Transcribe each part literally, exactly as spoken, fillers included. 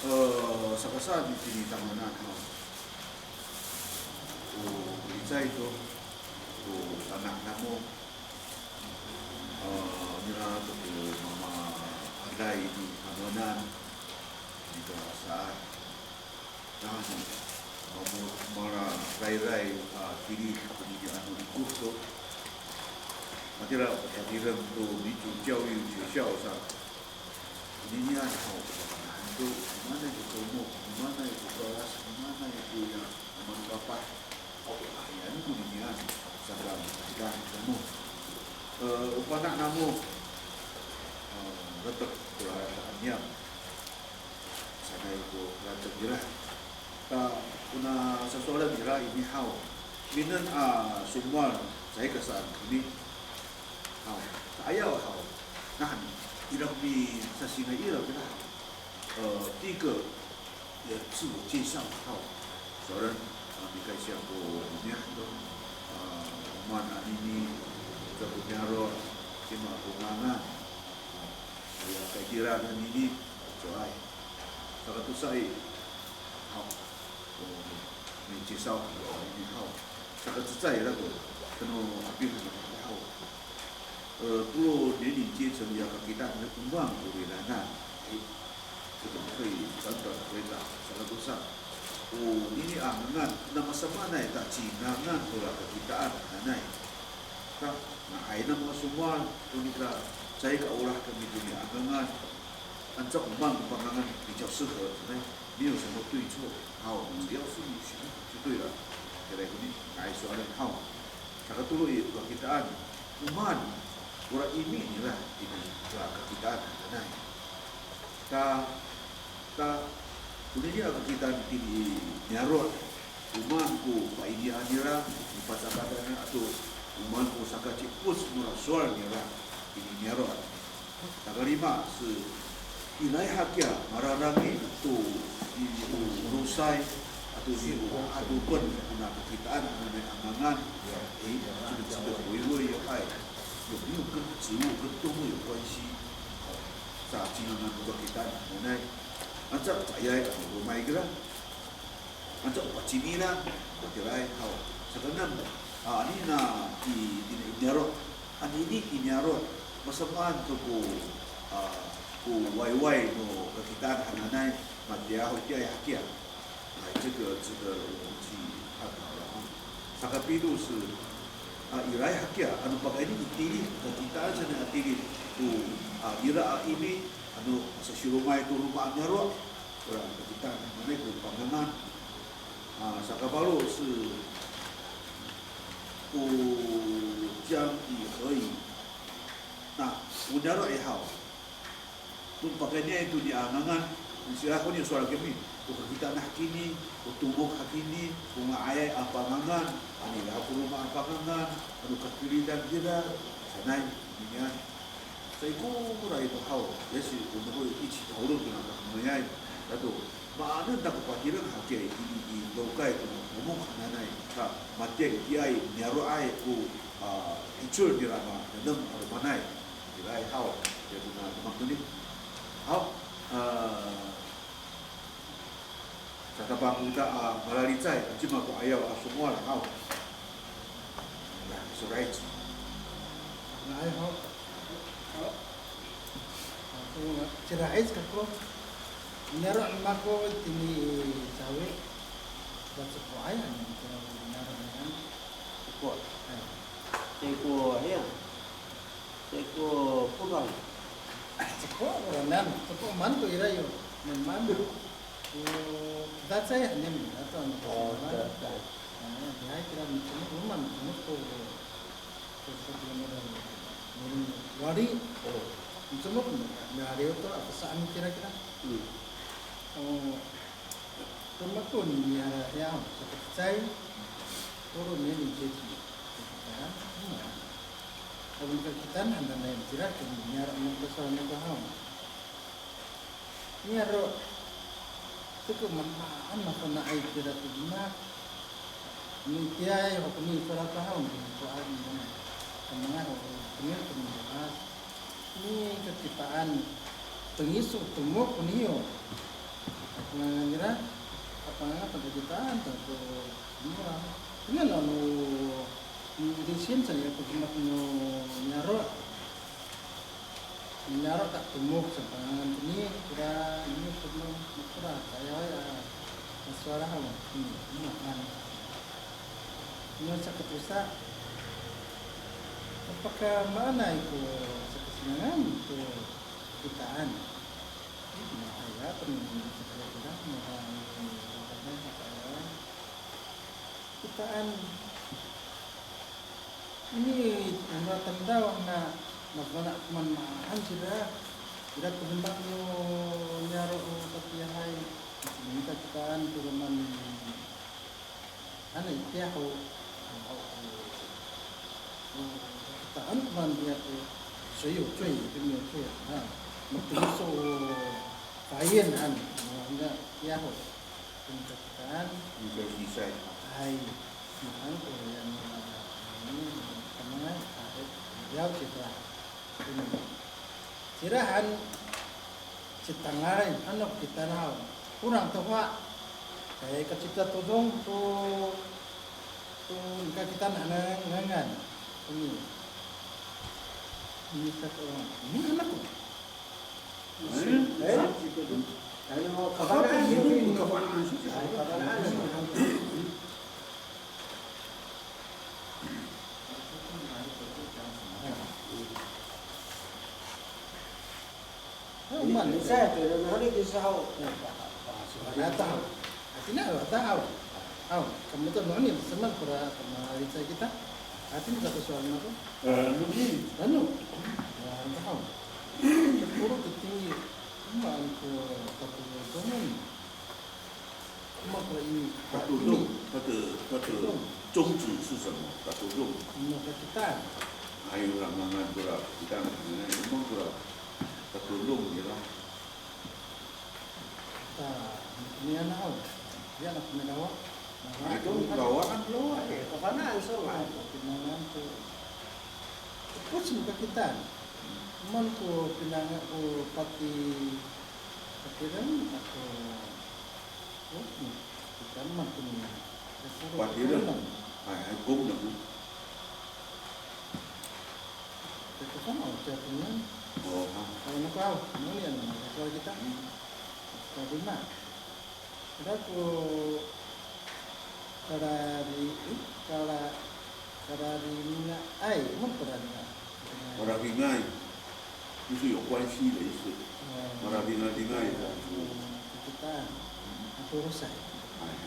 E, saka saan itini tamowanan haw. O licay to, o fana' namo, e, nira to ko mamaaday i tamowanan, nika saan. Nani, mamo, mararayray a tilid konini ano riko to. Matira, patireng to 民族教育学校 sa. Koninian haw, o pafana'an to, o maanay ko tomok, o maanay ko kalas, o maanay koya, o maan kapah. O, ahiyan koninian, saka kita namo. E, o fana' namo, e, latek ko lalakaaniyam. Sanay ko latek nira. Ta, kona sasowalen nira ini haw. Minen a somowal, caay ka saan kami. Haw, ka'ayaw haw. Nani, ira ko misasingay ira kira haw. E, 第一个, ya, 自我介绍 haw. Sowalen, a, mikasiya ko romi'ad to. A, o maan anini, o caay ko niyaro', cima ko ngangan. A, ya, kaitiraan anini, cowaay. Saka tosa i, haw. O, 介绍 anini haw. Saka cecay ira ko, kano apin haw. E, tolo 年龄阶层 ya kakitaan o maan ko rilanan. E, 这个可以简短回答。Saka tosa, onini a ngangan, na masamaanay ta cingangan kora kakitaan hananay. Ta, nga'ay namo a somowal, o nika caay ka olah kami toni a ngangan. 按照我们 pangangan 比较适合，可能没有什么对错。好，只要是你喜欢就对了。Kira koni, nga'ay sowalen haw. Saka tolo i, kakitaan, o maan kora imi nira itini kakitaan hananay. Ta, ta, konini a kakitaan itini i niyaro'. O maan ko painian nira, o pacakadan nira, ato o maan ko sakaci'epoc nora sowal nira itini niyaro'. Takalima, sa, iraay hakiya mararangi to i, o losay ato i, o adopen kona kakitaan hananay a ngangan. E, 这个值得回味哟，哎，有没有跟植物、跟动物有关系？Sa cingangan ko kakitaan hananay. Anca caayay a lomay kira. Anca o pacimina, matiraay haw. Saka enem, a, anini i, i niyaro', anini i niyaro', masamaan to ko, a, ko wayway no kakitaan hananay, matiya ho itiyaay hakiya. Ay, 这个值得我们去探讨了哈。Saka pito sa, a, iraay hakiya, ano pakayni i tilid, kakitaan sanay a tilid, to, a, ira a imi, ano, sasiromay to roma a niyaro'. Kora kakitaan hananay ko pangangan. A, sakafalo sa, o 讲义而已. Na, o niyaro' i haw. To pakayniay to niya a ngangan, sira koni sowal kami, o kakitaan hakini, o tomok hakini, o nga'ayay a pangangan, ano ira ko roma a pangangan, ano kakeridan kira, sanay, niya. Sa ikor i to haw, ya si, o nako ici tahorok to nakamayay, dato, maanen ta ko patireng hakiya i, i, i, lokay to tomok hananay, sa, matiya itiyaay, niyaro'ay ko, a, hicel nira ma, nengneng a romanay, itiyaay haw, ya to na demak to ni. Haw, a, Saka pangkota a malalicay, cima ko ayaw a somowal haw. Ya, sorayic. Nga'ay ho. Ho. Ako, sorayic kako. Niyaro' mako itini Sawi. Ba cepo'ay han, niyaro' han. Cepo'. Ay. Cepo', ya. Cepo' Korang. Cepo' Korang, nan, cepo' maan to ira yo. Nan maan. O, dacay han niyam, ato ano, o, dacay. A, dihay kira micomod, o maan micomod to, to, to, to, wari. O. Micomod, na, nariw to, ato saan kira kira. Hmm. O, Tomakoni niyaro' hiya, o, sakacecay. Tolo 年龄阶层. Kakitaan, o, kakitaan hananay cira ko niyaro' no ko sowal niyako haw. Niyaro', toko mamaan mafana'ay kira ko demak. Ano itiyaay ho koni sowal ako haw, no sowal no. Kamangay ho koni, koni ko demak. Ni kakitaan, tengiso tomok koniyo. Ngangan nira, kapangangan to kakitaan to ko, ano, ira, inian ano, ilisin sa ya ko demak no niyaro'. Niyaro' ta tomok sa pangangan koni, kora, ini, kora, kora, caay, a, masowal haw, ini, ini, ano. Ano sa katosa, pakamaanay ko sakasingangan to kitaan. Mahaen, kitaan. Ini, ora tamdaw na mafana' ko maan, maan cira. Ira ko demak no niyaro' o tatiihay. Mita kitaan ko roman. Ano itiya ho, ho, ho, ho, kitaan ko maan itiya ko, soyo, soy, soyo, soy, ha. Magtengso, payen, ano, ano, itiya ho. Kitaan. Hay. Maan ko yan, ano, kamangay, ay, yaw kita. Cira han, citangay, ano kita na, kurang to ha. Kay kacita todong to, to nika kita na ngangan. Ini. Ini sa ko, ini anak ko. Eh? Ay, kafana'an. Ay, kafana'an. Ay, o maan. Misay to, no, no, no, kiso haw. Wata haw. Atina wata haw. Haw, kamo to no, no, samaan kora kamalicay kita. Atin ka to sowal nako. Ano ki? Ano? Wata haw. Poro to tini. O maan ko tatodong. Tatodong, 它的，它的宗旨是什么？Tatodong. Ano kakitaan. Ayo, ora ngangan kora, kita ngangan, o maan kora tatodong, ya. Ta, ini anak haw. Ya, anak, ini lawa. Ito, lawa kan, lawa. Kafana'an, so, pinangan to. Tapos, kakitaan. O maan ko pinangan ko pati, pati ran, ako, o, kita maan ko nina. Pati ran. Ay, ay, kong na ko. Kita kan, o, kita ran. O, ha. Ano ko, ano yan, ano ko kita. Kita lima. Ira ko kalari, eh, kala, kalaringa'ay, mo kalaringa. Kalaringa'ay. 就是有关系的意思。Kalaringa'ay. Kita, ato rosay. Ay.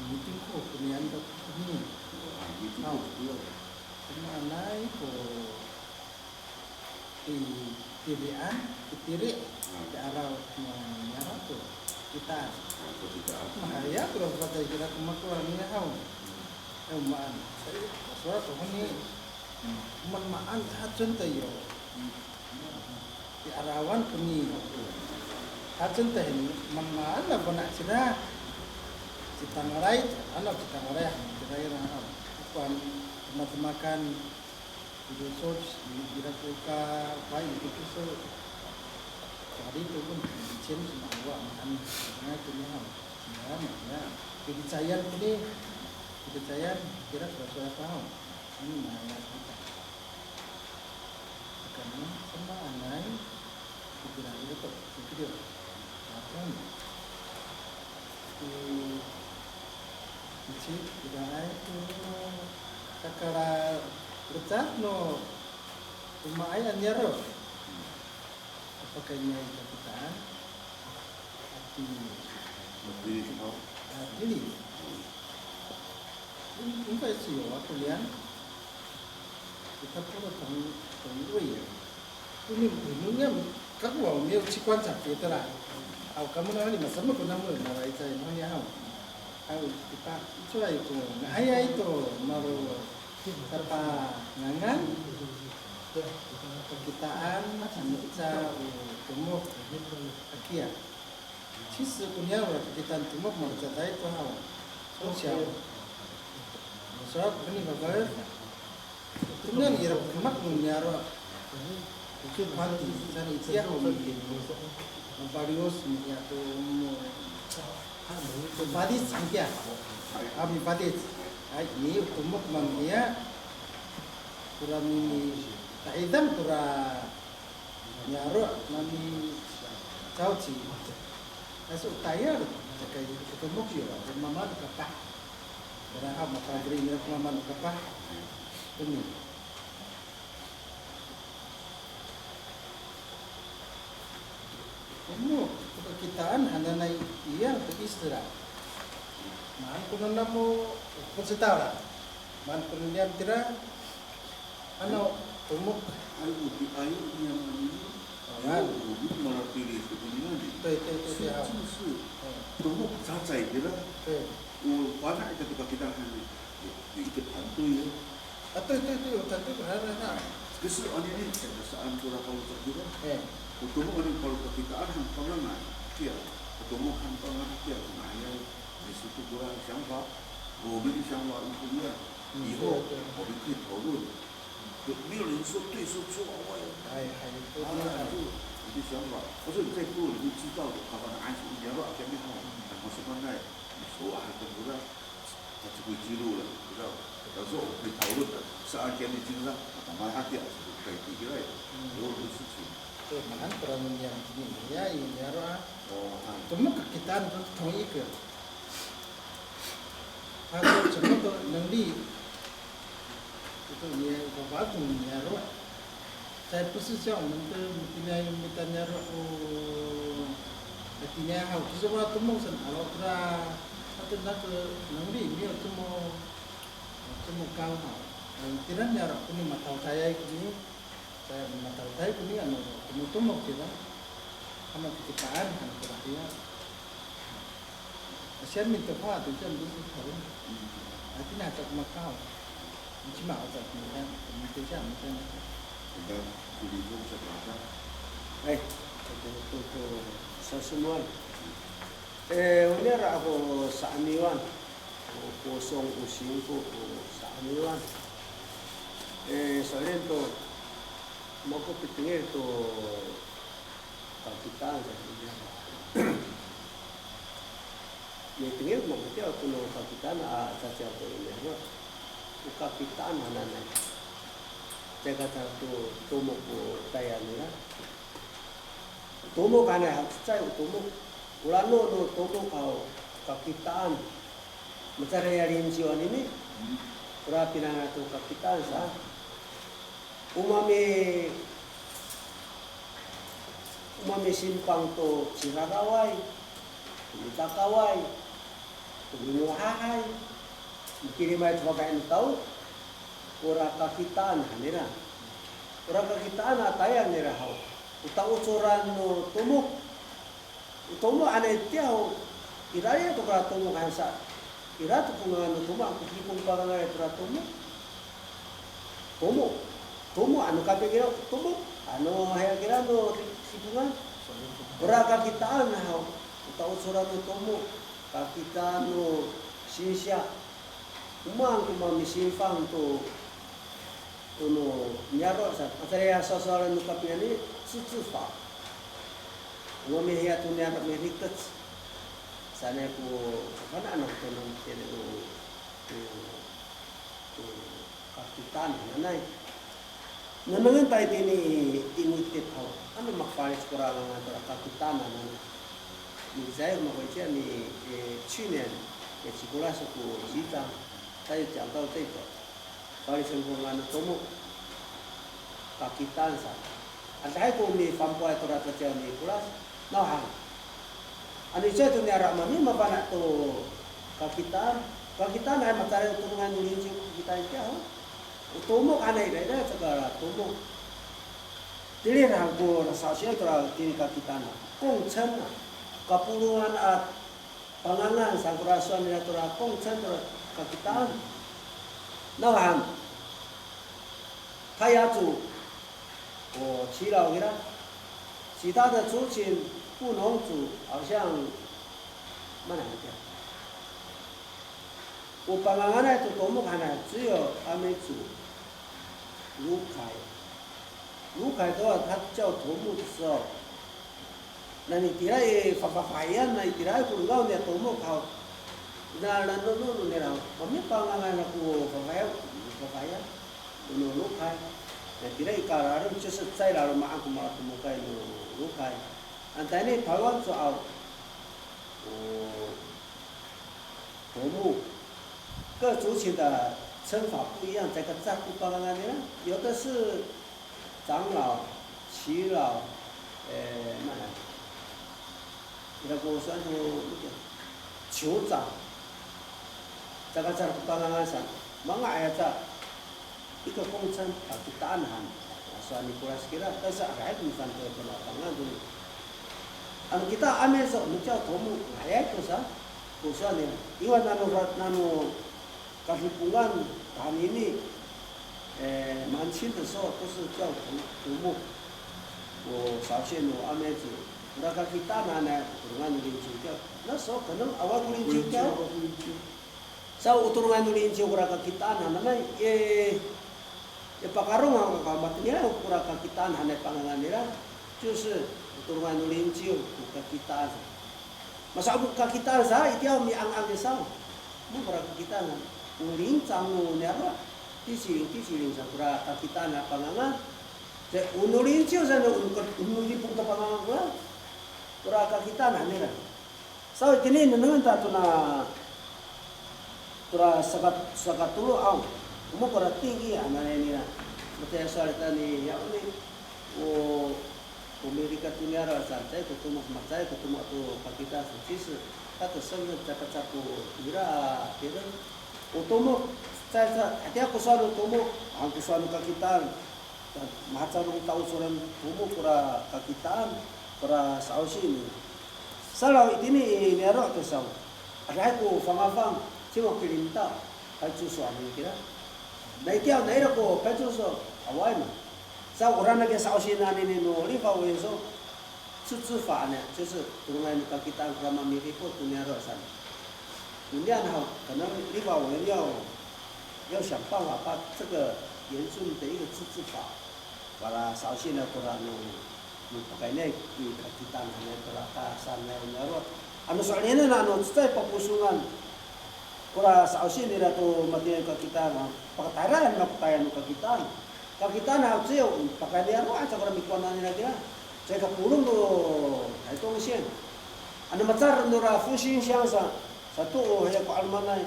Mitingko, konian to, koni. Ay, mitingko. Kamaanay ko Ti, tirian, titiri, ti araw no niyaro' to kitaan. Mahayag to, patay kira ko mako a niya haw. Ay, o maan. Sowal to koni, maan, maan, hacen to yo. Ti arawan koni. Hacen to hin, maan, maan na kona cira. Citangalay, ano citangalay, han cira ira haw. Kuwan, tematemakan Ira ko, ira ko ka, pa, ira ko so, kari to ko, cien so mawa, maan, maan to niya, maan, maan. Pilicayan ko ni, pilicayan, ira ko so apa, maan, maan, kita. Kami, sama anay, Kira ira to, kira. Apan. I, ici, kira ay, to, kakala, lecad no, romaay a niyaro'. Apakay niya i kakitaan? Ati, ati, ati. Ingkay siyo, ako niyan. Kita puro tang, tang uwi ya. Ini, ini niya, kako wa, miyo cikwan sa kita la. Aw, kamo na ni, masama ko namo, na ray sa ino niya, aw. Aw, kita, ito ay ko, na ay ay to, maro, kapangangan, kakitaan, ano sa, o, tomok, akiya. 其实 ko niyan ora kakitaan tomok, malecaday to haw. Sosiyaw. Sowal ko ni babay. Tongan ira ko demak no niyaro'. Pati, saan itiya ho mi. Mafalic miya to mo, mifalic han kiya. A, mifalic. Hay, ni o tomok mamiya. Tora mimi, ta'idang tora niyaro' mami cawci. Aso tayal, caka o tomok yo, mamaan o kapah. Tora haw, mapafeli nira ko mamaan o kapah. Ini. Tomok, to kakitaan hananay iya to Israel. Maan ko no namo, ko citaw la. Maan ko no niyam tira, ano, tomok. Ay, o piayo niyam anini. Ayan. Yo, o malapili to konini. 对，对，对，对，好。就是，tomok cacay tira. 对。O fana' ita to kakitaan hananay. Yo, ita 团队 yo. A, 对，对，对，有团队，来，来，来。Kesi anini, saan ko ra palocak tira. 嘿。O tomok anini palo kakitaan han pangangan. Kiya, o tomok han pangangan kiya, nga'ayay. 你是不是有想法？我们的想法又不一样。嗯，以后，对，对。我们可以讨论。就没有人说对说错啊，我也，哎，还有，对，啊，对。就你的想法。我说你在部落里面知道的，他把他安排，你要不要跟你好，那么什么呢？你说啊，怎么了？他就会记录了，知道吧？到时候我们可以讨论的，是按照你经常，慢慢他这样子可以提起来的，有很多事情。对，蛮多人讲，你呀，你呀，是吧？哦，啊。怎么跟他都同一个？ 他说什么都能力，就是你无法同你呀，是吧？才不是像我们的，我们今天，我们今天，哦，今天还有，其实我都陌生，好了，是吧？他的那个能力没有这么，这么高哈。嗯，既然你要，可能嘛，淘汰呀，可能。 Sa matawtay koni ano, tomotomok kira. Ano kikitaan, ano kira kira. Asian mitopa, to siya mitopa. Ato na sa Makaw. Cima sa Makaw, mitopa, mitopa. Ito, kulitong sa bata. Ay, ito, ito, ito, sa sumuan. E, o niyaro' ako sa'amiwan. O posong o singko ko sa'amiwan. E, so'elin to, mako pitengil to kakitaan sa niyaro'. Mitengil mako tiya ko no kakitaan a caciyaw to niyaro'. O kakitaan hananay. Caay ka to tomok ko tayal nira. Tomok hanay ha cecay o tomok. Ora no, no tomok haw kakitaan. Macalay a linciw anini. Ora pinangan to kakitaan sa. O mami, o mamisingpang to ciraraway, mitakaway, milohahay, mikilimay to fakaen taw, ora kakitaan han nira. Ora kakitaan a tayal nira haw. O taocoran no tomok. O tomok hanay tiya ho, ira to kora tomok han sa. Ira to ko ngangan no tomok, ko Hipong pangangan tora tomok. Tomok. Tomok, ano kaping kira tomok. Ano hiya kira no Hipongan. Ora kakitaan haw. O taocoran no tomok. Kakitaan no sinsiya. O maan ko mamisingpang to, to no niyaro' sa, a, caay ka sasowalen no kapingan i, 自治法. O mamihiya to niyaro' mirikec. Sanay ko, fana' no to no, to, to, to kakitaan hananay. Nengnengen ta itini i Ngitip haw, ano makafalic kora ngangan tora kakitaan hananay. Milicay mako itiya mi, e, 去年, e, cikolas ko cita, 他有讲到这个, falicen ko ngangan no tomok, kakitaan sa. Adihay ko mifampoay tora caciyaw ni Nikolas, nawhan. Ano itiya to niyaro' mami mafana' to kakitaan. Kakitaan hay macalay o tolongan no linciw ko kakitaan itiya ho. O tomok hanay ira, ira caka tomok. Tilid han ko lasasiyan tora tini kakitaan. 共称 a, kapolongan a pangangan saan kora sowal nira tora 共称 tora kakitaan. Nawhan. 泰雅族 O Cilaw kira, 其他的族群布农族好像 mana hantiya. O panganganay to tomok hanay, 只有阿美族 Lokay. Lokay 的话，他叫头目的时候， Nani tira i fafafahiyan, nani tira i ko lengaw niya tomok haw. Na, nano, no, no, nira, mami pangangan ako fafahiyan, fafahiyan. No, no, lokay. Nani tira i kararom, 就是在 laloma'an ko mala tomokay no lokay. Ano tayni Taywan 就 aw. O, 头目，各族群的称法不一样，这个 ca ko pangangan nira，有的是长老、耆老，呃，那，ira ko sowal to, 酋长，这个 ca ko pangangan sa，manga' aya ca 一个工程 a kitaan han. Sowal ni Kolas kira, ta sa, arahay ko mifantay to lapangan to. Ano kita a milso, 我们叫头目, nga'ayay to sa, ko sowal nira. 因为 nano, nano kadipongan, tahini, eh, 满清的时候都是叫头, 头目. 我 sa'osi no a milso, ora kakitaan hanay, o tolongan no 零九调. 那时候可能 awa ko 零九调. Sa o tolongan no 零九 kora kakitaan hananay, e, e, pakarong ako ka matengil ako kora kakitaan hanay pangangan nira, 就是 o tolongan no 零九 ko kakitaan. Masa ko kakitaan sa, itiya o mi'angan kisaw. Mo kora kakitaan, o 领长 no niyaro', 第几零, 第几零 sa kora kakitaan a pangangan. Sa o no 零九 sa no, o no, o no lipong to pangangan kora, kora kakitaan hanira. Sa itini nengnengen ta tona, tora saka, sakatolo aw. O maan kora 定义 hananay nira. Matayal sowal ita ni, ya, o ni, o, o Amerika to niyaro' sa, caay ko tomok, macay ko tomok to kakitaan sa. 其实他的身份 caka caay ko ira, kira. O tomok, caay sa, hatiya ko sowal no tomok, han ko sowal no kakitaan. Mahaca no taosoran tomok kora kakitaan, kora sa'osi nira. Salow itini i niyaro' to saw, adihay ko fangafang, 经过 kilimta, 派出所 ano kira. Na itiya, na ira ko 派出所, awaay ma. Sa ora na kiya sa'osi anini no 立法委员说, 自治法呢, 就是 tolongan no kakitaan kora mamirikor to niyaro' saan. Oniyan haw, 可能立法委员要, 要想办法把这个原住民的一个自治法 Para sa'osi nira kora no, no pakayni i kakitaan hanay kora kasaan nira o niyaro'. Ano so'elinen ano cecay paposongan. Kora sa'osi nira to matini kakitaan, pakatayra han no pakayni no kakitaan. Kakitaan haw ciw, pakayni niyaro' aca kora mikowan nira kira. Caay ka polong to Taytong sing. Ano macar nora 复兴乡 sa, sato o haya ko 'alomanay.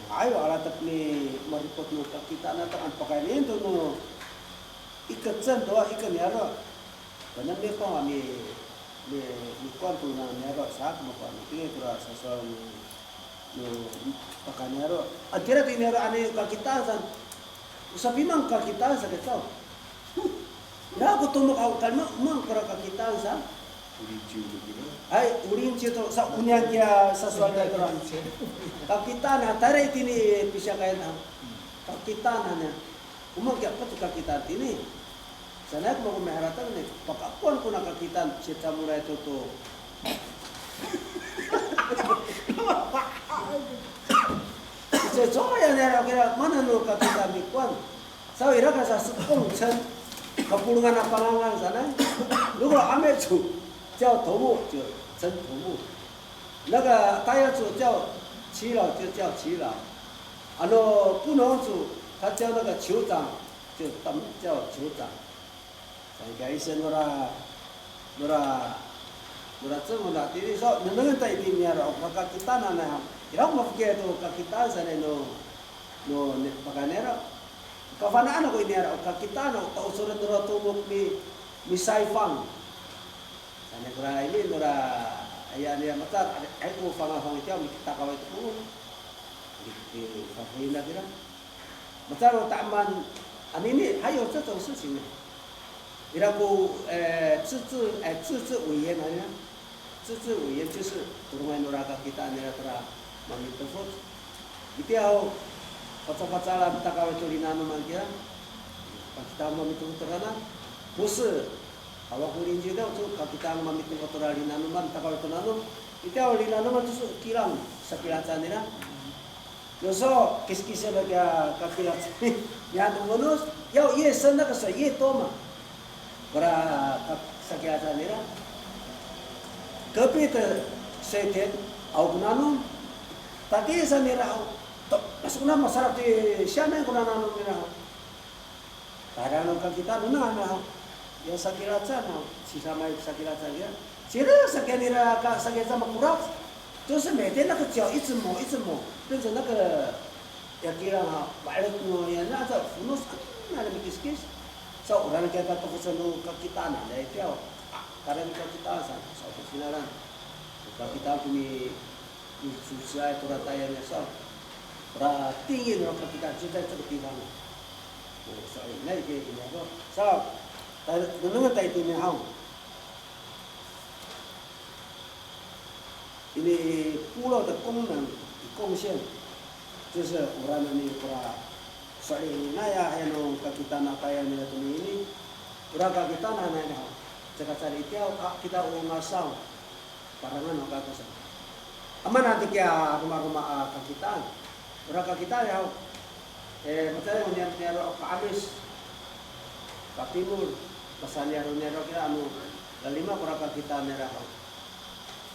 Manga'ay o latek ni maripot no kakitaan aca, ano pakaynien to no 一个镇 to a 一个 niyaro'. Kona mi ko a mi, mi, mikowan to na niyaro' sa, ko mako a mitengil kora sasowal no, no pakayni niyaro'. Ano tira to i niyaro' anini kakitaan saan. O sapimaan kakitaan sa kicaw. Ya ko tomok aw, kalima, maan kora kakitaan sa. 五零九 to kira. Hay, 五零九 to, sa, oniyan kiya sasowal nira kora. Kakitaan han, tayra itini pisiyakayan han. Kakitaan han ya. O maan kiya, pato kakitaan tini. Sanay ko mako miharateng ni, pakakowan kona kakitaan, sitamoray to to. Sa, cowa ya nira kira, maan no kakitaan mikowan. Saw ira ka sa sekong cen, kapolongan a pangangan sanay. 如果阿美族叫头目，就称头目。那个大雅族叫耆老，就叫耆老。Ano 布农族，他叫那个酋长，就叫酋长。 Sa ika isen nora, nora, nora cemona tini so, nengnengen ta itini niyaro' o kakitaan hanay haw. Ira ko mafokil to kakitaan sanay no, no, ne, pakayni niyaro'. Kafana'an ako i niyaro' o kakitaan o, taosoren nora tomok mi, mi saifang. Sanay kora ini nora, aya nira macar, ay ko fangafang itiya, mikitakaway to ko. Di, di, fafina kira. Macar o ta'eman anini, 还有这种事情呢。Ira ko, eh, 自治, eh, 自治委员 hananay. 自治委员就是 tolongay nora kakitaan nira tora mamitefot. Itiya ho, pacapacalan takaway to linanoman kira. Kakitaan mamitefot tora na. 不是, awa ko 零九调 to kakitaan mamitefot tora linanoman, takaway to nanom. Itiya ho linanoman to so kilang, sakilacan nira. Yoso, kiskisen a kiya kakilacan. Niya to monos, yaw, 越深那个水越多嘛。Kora ka, sakilacan nira. 隔壁的水田 awa ko nanom. Tatiih sa nira haw. To, masokona masadak to i siyamay ko nananom nira haw. Tayra no kakitaan, nengneng han haw. Ya sakilacan haw, cisamay sakilacan ya. Cira sakiya nira ka sakilacan makorac. 就是每天那个脚一直磨，一直磨，变成那个 ya kilang haw, ma'elek no ya na sa fonos, na mikiskis. Sa o raan kiya tatokosen no kakitaan, na itiyaw. A, tayra no kakitaan sa, sa ko finalan. Kakitaan ko mi 你主持爱多少代言的时候，把定义了，给他就在这个地方了。我说，哎，那个，那个，说，但能不能带一点好？因为部落的功能与贡献，就是我让你把，所以那样还有给他那代言的东西，我让给他那那个好，这个在里头啊，给他我那少。 Parangan ho kako sa. Aman han to kiya romaroma a kakitaan. Ora kakitaan haw. E, matayal niyaro' a ka'amis. Katimol. Pasaniyaro' niyaro' kira ano lalima kora kakitaan nira haw.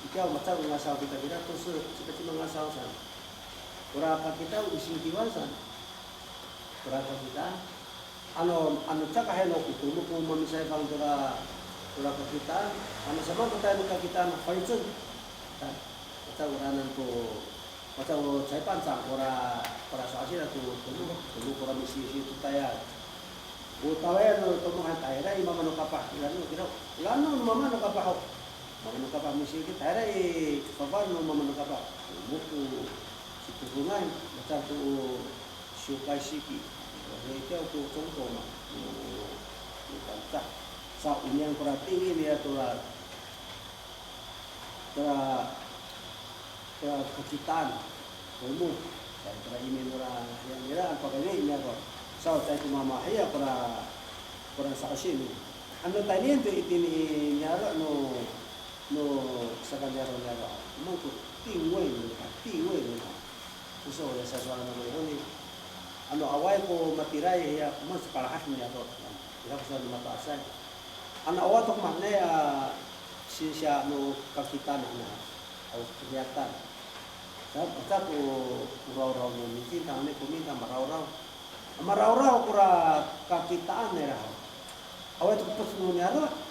Itiya o maca o ngasaw kita kira to se, cima-cima ngasaw sa. Ora kakitaan o singkiwan sa. Ora kakitaan. Ano, ano caka heno ko tomok ko mamisayfang tora, tora kakitaan, ano samaan ko tayni kakitaan a falicen. Ta, maca o ranan ko, maca o caypan sa kora, kora sowal sira to tomok, tomok kora misisi to tayal. O tawayan no tomok han tayra i mama no kapah, ilano kira, ilano mama no kapah ho. Mama no kapah misisi tayra i fafal no mama no kapah. Tomok ko sitodongay, maca to o Syokai siki. Itiya ko congko ma, no, no Pangcah. Sa o niyam kora tingin nira tora, tora, tora kakitaan, tomok. Sa tora imi nora, ya, nira, an pakayni nira ko. Sa o caay ko mamahiya kora, kora sa'osi ni. Ano tayni to itini i niyaro' no, no saka niyaro' niyaro'. Mangko 定位 no, 地位 no. Koso ya sasowal no mihoni. Ano awaay ko matiraay hiya, komaen sa palahad niyaro'. Ira ko sowal no mato'asay. Ano awa to ko mahaenay a sisiya no kakitaan ano, awa ko riyatan. Sa, sa ko rawraw no micintang ni ko mintang marawraw. Marawraw kora kakitaan nira haw. Awaay to ko pesong niyaro'.